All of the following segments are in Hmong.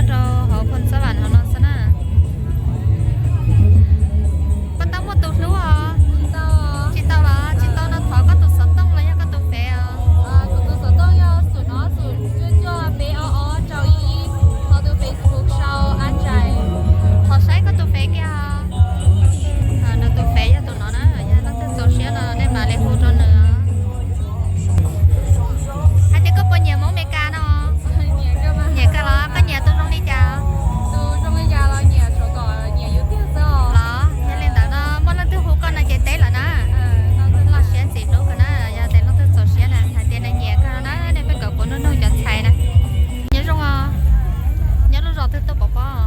Rau hauv phoo xab vam hauv no xwb na. Koj tau muaj tus hlub os? Tsis tau los? Tsis tau no thov koj tus xov tooj los yog koj tus fev os? Kuv tus xov tooj yog xum no, xum cuaj cuaj peb ob ob rau ib ib, ho tus Facebook sau Ab Ntsais. Thov saib koj tus fev kiag os. Nws tus fev yog tus no na, yog leej twg txaus siab no nej mam li hu rau nws. Hais tias koj puas nyiam Hmoob Amelikas no? Nyiam kawg los? Koj nyiam tus zoo li cas? Los yog li ntawd no muaj leej twg hu koj no ces teb lawm na. Loj siab ntxim hlub kawg na, yog tias leej twg txaus siab na hais tias nws nyiam kawg no na, nej peb kawm puav nug nug cov ntxhais na. Nyob zoo os, nyob lub zos twg tuaj pov pob?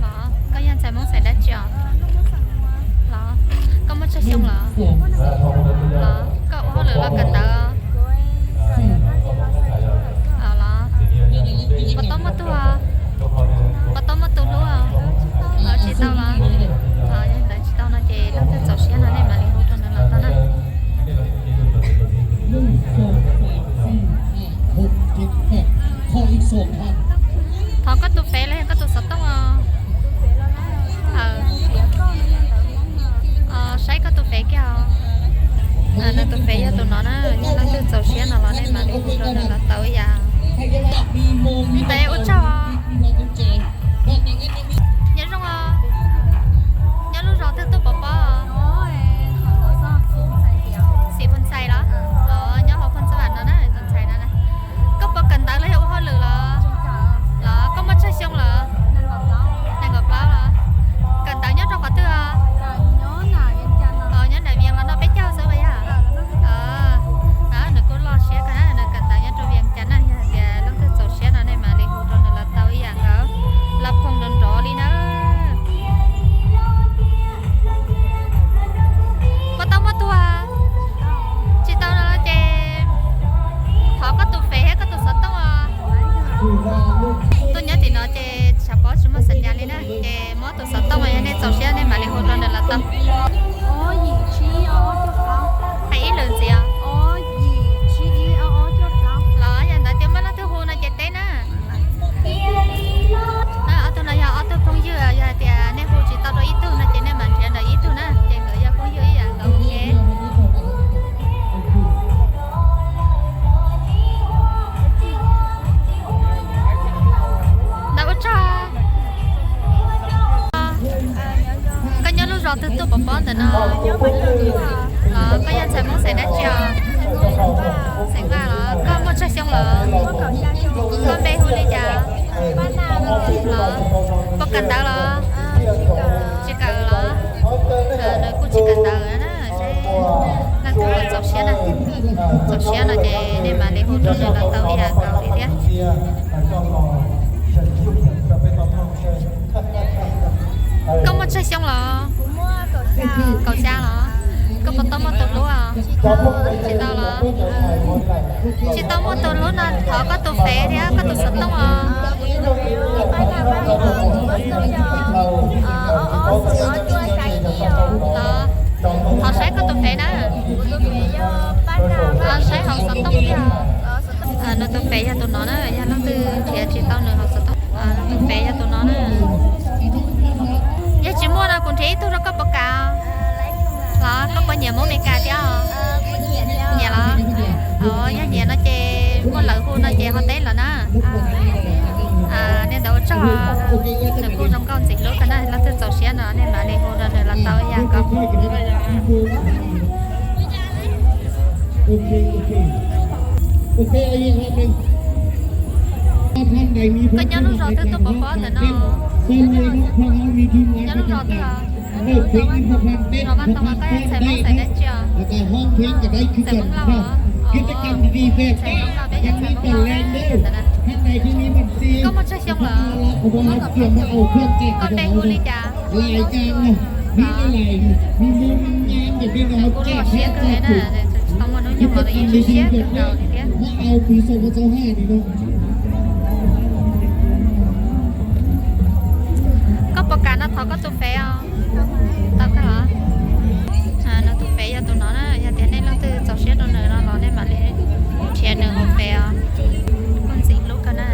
Los koj yog ntxhais Hmoob xeem dab tsi os? Los koj muaj tsawg xyoo lawm? Los koj ua hauj lwm los kawm ntawv? Los puas tau muaj tug, puas tau muaj tus hlub? Tsis tau los? Yog ntawd tsis tau no ces leej twg txaus siab no nej mam li hu rau nws los tau na. Thov koj tus fev los yog koj tus xov tooj os. Saib koj tus fev kiag os. Nws tus fev yog tus no na, yog leej twg txaus siab no los nej mam li hu rau nws los tau ib yam. Li ntawd ua tsaug. Nyob zoo os, nyob lub zos twg tuaj pov pob? Xim Phoo Ntxhais los? Nyob hauv Phoo Xab Vam no na, tus ntxhais no na. Koj puas kawm ntawv los yog ua hauj lwm los? Los koj muaj tsawg xyoo lawm? Nees nkaum plaub los? Kawm ntawv nyob rau qhov twg os? Nyob nram Vias los noj peb caug xwb los yog? Nws kuj loj siab kawg na, nws kawm ntawv nyob rau Vias Cas na, yog hais tias leej twg txaus siab no nej mam li hu rau nws los tau ib yam nkaus, los phoom nrov nrov li na. Puas tau muaj tus? Tsis tau no ces thov koj tus fev thiab koj tus xov tooj os. Tuaj nyob tim no ces tshav pob tsis muaj xam nyas li na, ces muab tus xov tooj, yog nej txaus siab nej mam li hu rau nws los tau. Hais ib lwm ntxiv os. Los yog ntawd tias muaj leej twg hu no ces teb na. Ob tug no yog ob tug phooj ywg, yog hais tias nej hu tsis tau rau ib tug no ces nej mam nrhiav ntawm ib tug na, ces nkawd yog phooj ywg ib yam nkaus. Ntawd ua tsaug. Koj nyob lub zos twg tuaj pov pob ntawm no? Los koj yog ntxhais Hmoob xeem dab tsi os? Xeem Vaj los? Koj muaj tsawg xyoo lawm? Koj npe hu li cas? Los puas kawm ntawv los? Tsis kawm los? Nws kuj tsis kawm ntawv na, seb leej twg txaus siab na. Txaus siab no ces nej mam li hu rau nws los tau ib yam nkaus li thiab. Koj muaj tsawg xyoo los? Kaum xya los? Koj puas tau muaj tus hlub? Tsis tau los? Tsis tau muaj tus hlub no thov koj tus fev thiab koj tus xov tooj os. Thov saib koj tus fev na. Saib hauv xov tooj thiab. Nws tus fev yog tus no na, yog leej twg nrhiav tsis tau nws hauv xov tooj, nws tus fev yog tus no na. Yog tsis muaj no kuv nrhiav ib tug rau koj puas kam? Los koj puas nyiam Hmoob Amelikas thiab? Nyiam los? Yog nyiam no ces muaj lawv hu no ces ho teb los na. Nej ntawd ua tsaug, nws kuj zoo nkauj ntxim hlub kawg na, leej twg txaus siab no nej mam li hu rau nws los tau ib yam nkaus. Koj nyob lub zos twg tuaj pov pob ntawm no? Nyob lub zos twg os? Zos Vaj Toog los? Koj yog ntxhais Hmoob xeem dab tsi os? Ntxhais Hmoob Lauj los? Ntxhais Hmoob Lauj, peb yog ntxhais Hmoob Lauj ntawm na. Koj muaj tsawg xyoo lawm? Koj npe hu li cas? Nws kuj loj siab kawg li na, tsis tau muaj hnub nyoog los nws yeej siab kawg nkaus li thiab. Koj puas kam no thov koj tus fev os? Tau kawg los? Nws tus fev yog tus no na, yog tias nej leej twg txaus siab rau nws no los nej mam li nrhiav nws hauv fev os. Kuj ntxim hlub kawg na.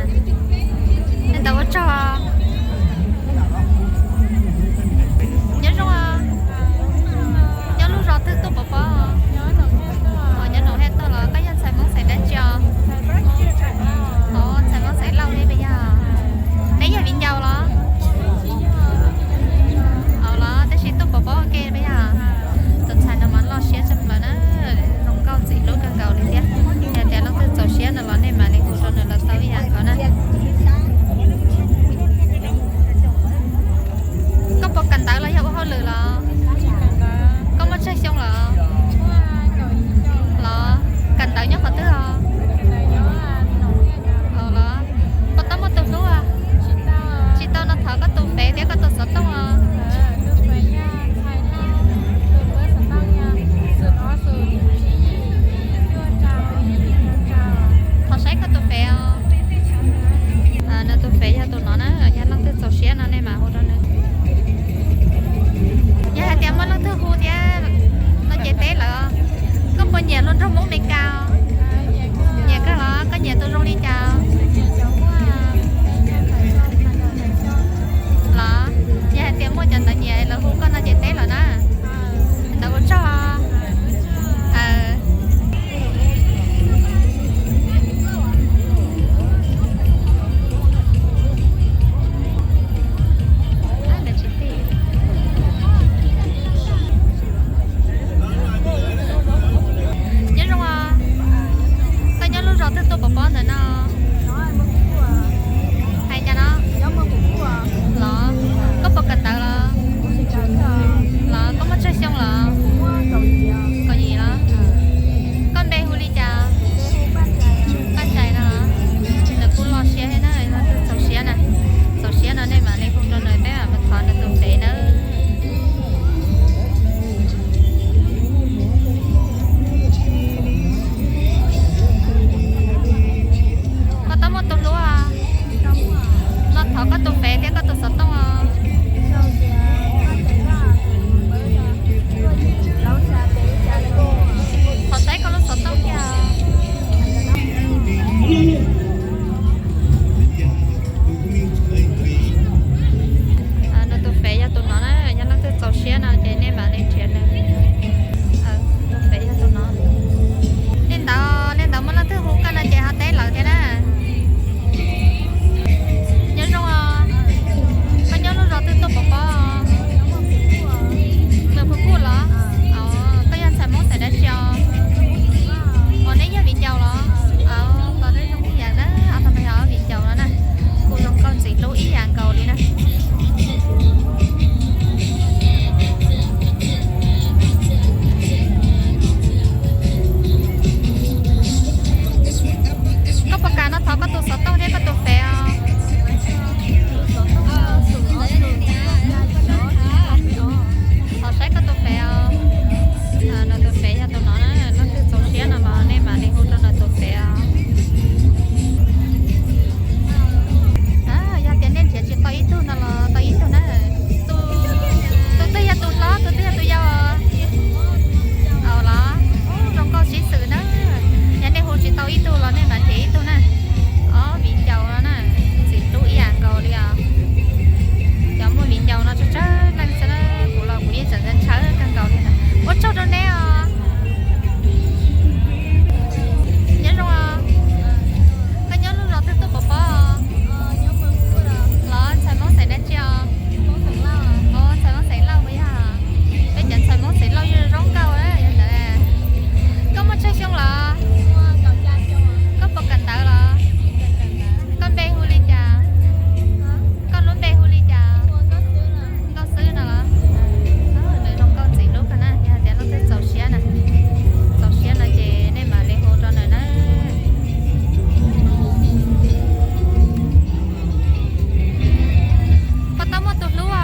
Twg tuaj pov pob ntawm no? Hais cas no? Los koj puas kawm ntawv los? Los koj muaj tsawg xyoo los? Kaum yim los? Koj npe hu li cas? Paj Ntsais no. Nws kuj loj siab thiab na, leej twg txaus siab na. Txaus siab no nej mam li hu rau nws peb mam thov nws tus fev nawb. Koj tau muaj tus hlub os? No thov koj tus fev thiab koj tus xov tooj os. Thov teb koj lub xov tooj thiab. Nws tus fev yog tus no na, yog leej twg txaus siab no ces nej mam li nrhiav nws. Tus fev yog tus no. Li ntawd, li ntawd muaj leej twg hu koj no ces ho teb lawv thiab na. Nyob zoo os, koj nyob lub zos twg tuaj pov pob? Mus Phu Kuj los? Koj yog ntxhais Hmoob xeem dab tsi os? Ua neb yog viv ncaus los? Tos neb zoo ib yam na, ob tug no yog viv ncaus no na. Kuj zoo nkauj ntxim hlub ib yam nkaus li na. Koj puas kam no thov koj tus xov tooj thiab koj tus fev os? Thov saib koj tus fev os. Nws tus fev yog tus no na, leej twg txaus siab no los nej mam li hu rau nws tus fev os. Yog tias nej nrhiav tsis tau ib tug no los tau ib tug na. Tus twg yog tus hlob, tus twg yog tus yau? Au los, zoo nkauj sib xws na. Yog nej hu tsis tau ib tug los nej mam nrhiav ib tug na. Ob viv ncaus no na, ntxim hlub ib yam nkaus li os. Cov muaj viv ncaus no tsawg tsawg leej xwb na, kuv los kuv yeej tseem ntshaw kawg nkaus li na. Ua tsaug rau neb os. Nyob zoo os. Koj nyob lub zos twg tuaj pov pob? Los ntxhais Hmoob xeem dab tsi os? Ntxhais Hmoob xeem Lauj puas yog? Peb cov ntxhais Hmoob xeem Lauj yeej zoo nkauj yog ntawd. Koj muaj tsawg xyoo los? Koj puas kawm ntawv los? Koj npe hu li cas? Koj lub npe hu li cas? Nkauj Xwb no los? Nws zoo nkauj ntxim hlub kawg na, yog tias leej twg txaus siab na, txaus siab no ces nej mam li hu rau nws na. Koj tau muaj tus hlub os?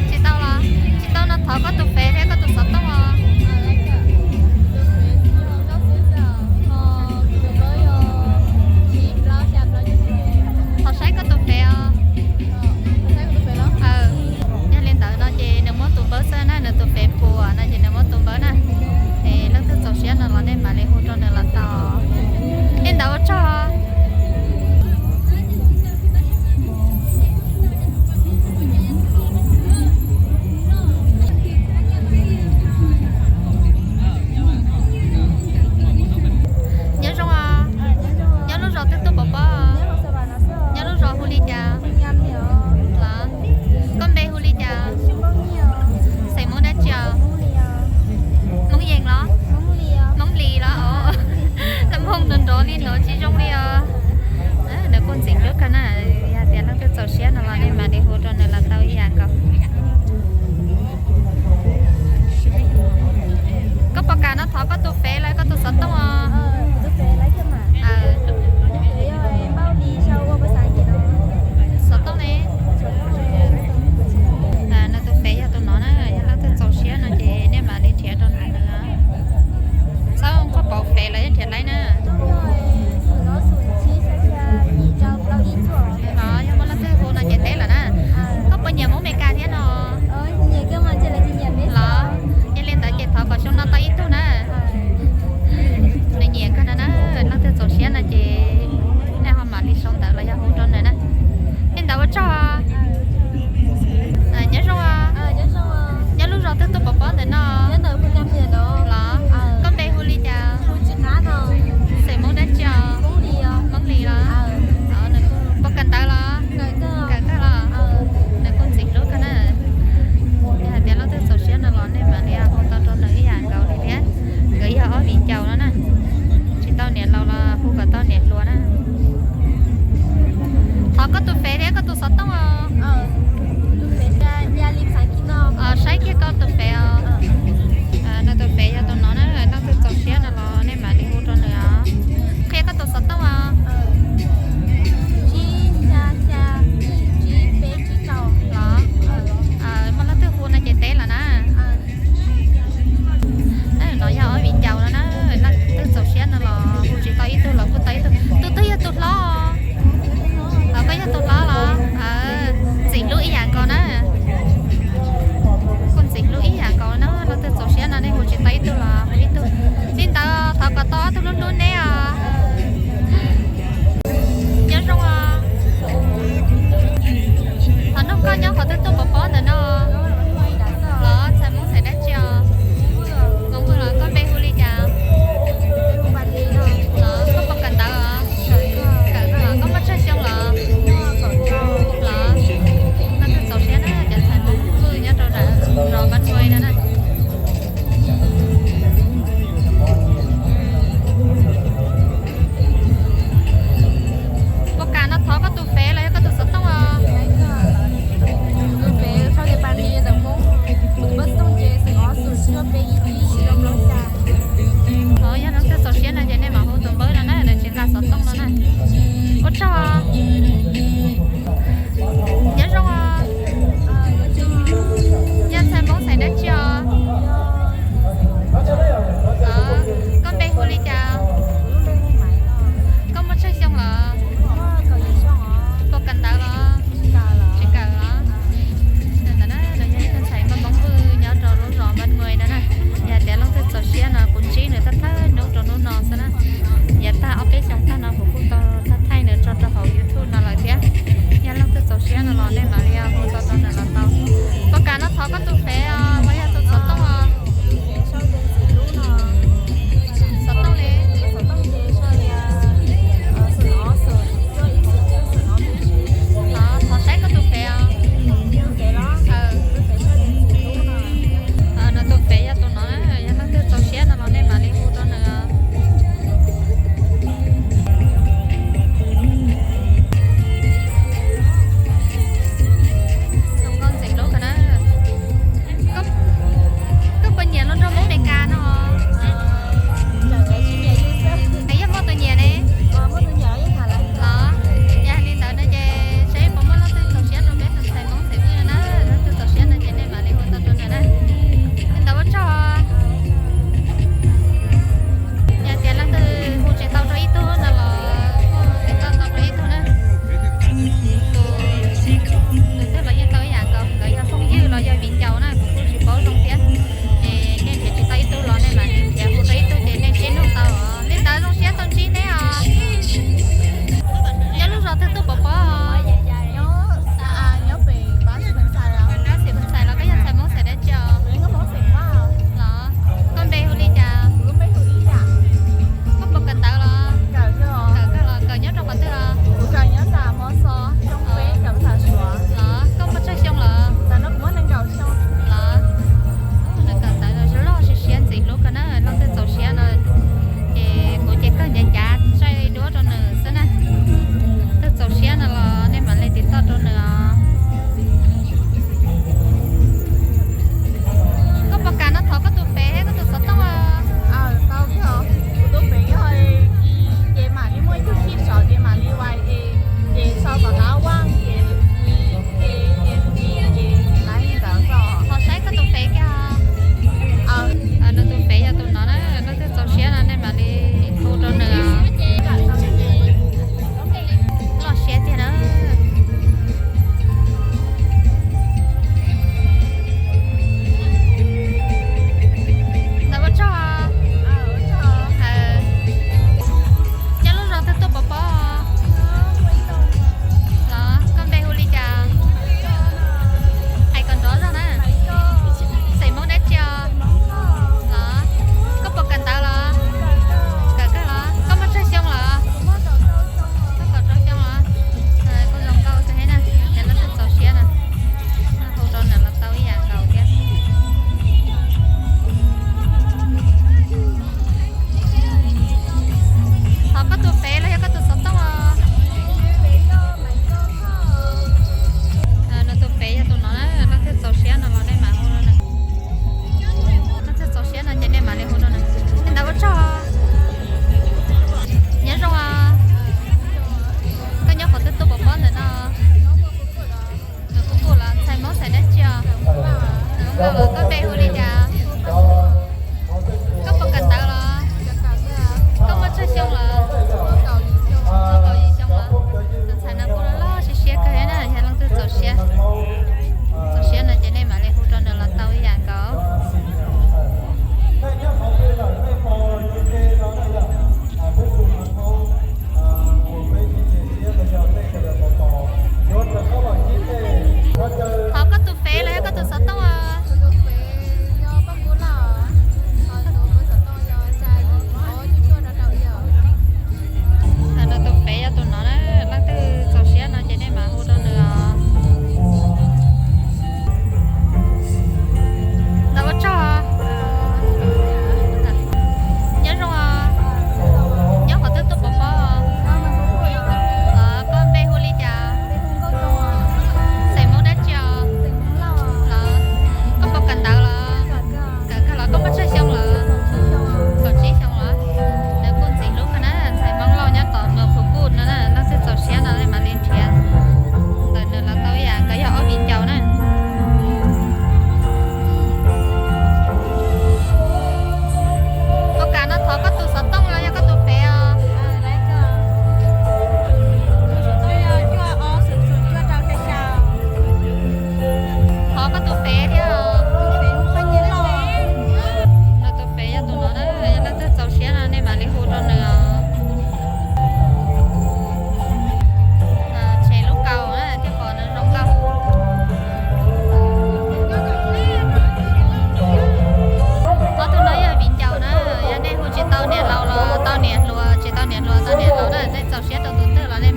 Tsis tau los? Tsis tau no thov koj tus fev thiab koj tus xov tooj os. Thov saib koj tus fev os. Yog li ntawd no ces nws muab tus npawb xwb na, nws tus fev puas no ces nws muab tus npawb na. Es leej twg txaus siab no los nej mam li hu rau nws los tau. Li ntawd ua tsaug. Nyob zoo os, nyob lub zos twg tuaj pov pob? Nyob lub zos hu li cas? Los, koj npe hu li cas? Xeem Hmoob dab tsi os? Hmoob Yees los? Hmoob Lis los? Laj Hmoob nrov nrov li no tsis zoo li os. Nws kuj ntxim hlub kawg na, yog tias leej twg txaus siab no los nej mam li hu rau nws los tau ib yam nkaus. Koj puas kam no thov koj tus fev los koj tus xov tooj os? Xov tooj ne? Nws tus fev yog tus no na, yog leej twg txaus siab no ces nej mam li nrhiav rau nws. Txhob nquag pauv fev los yeej nrhiav laib na. Los yog muaj leej twg hu no ces teb lawm na. Koj puas nyiam Hmoob Meskas thiab no? Los, yog li ntawd ces thov kom xyoo no tau ib tug na.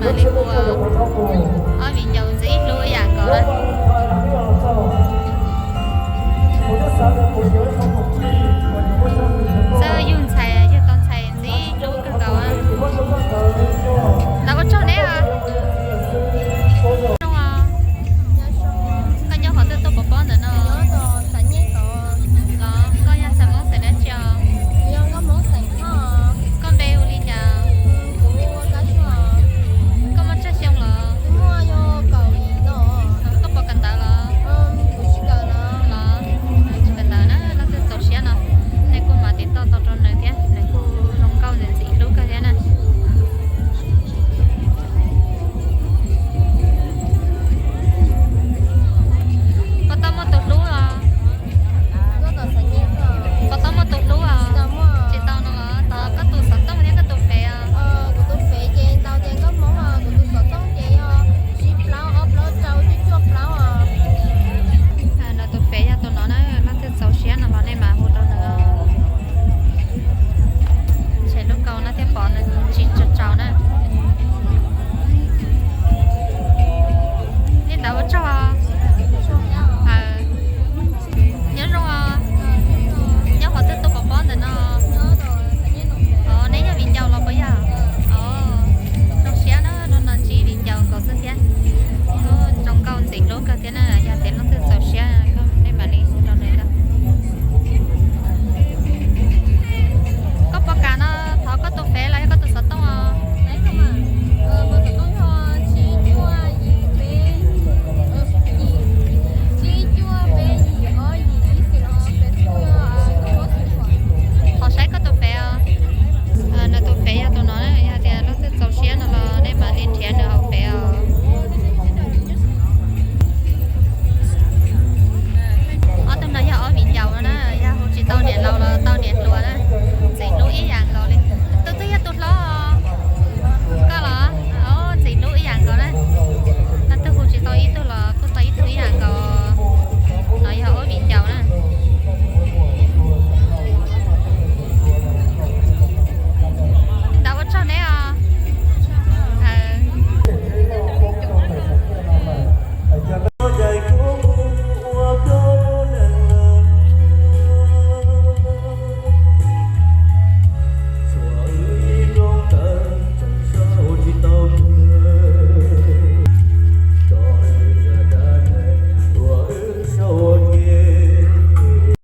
Nim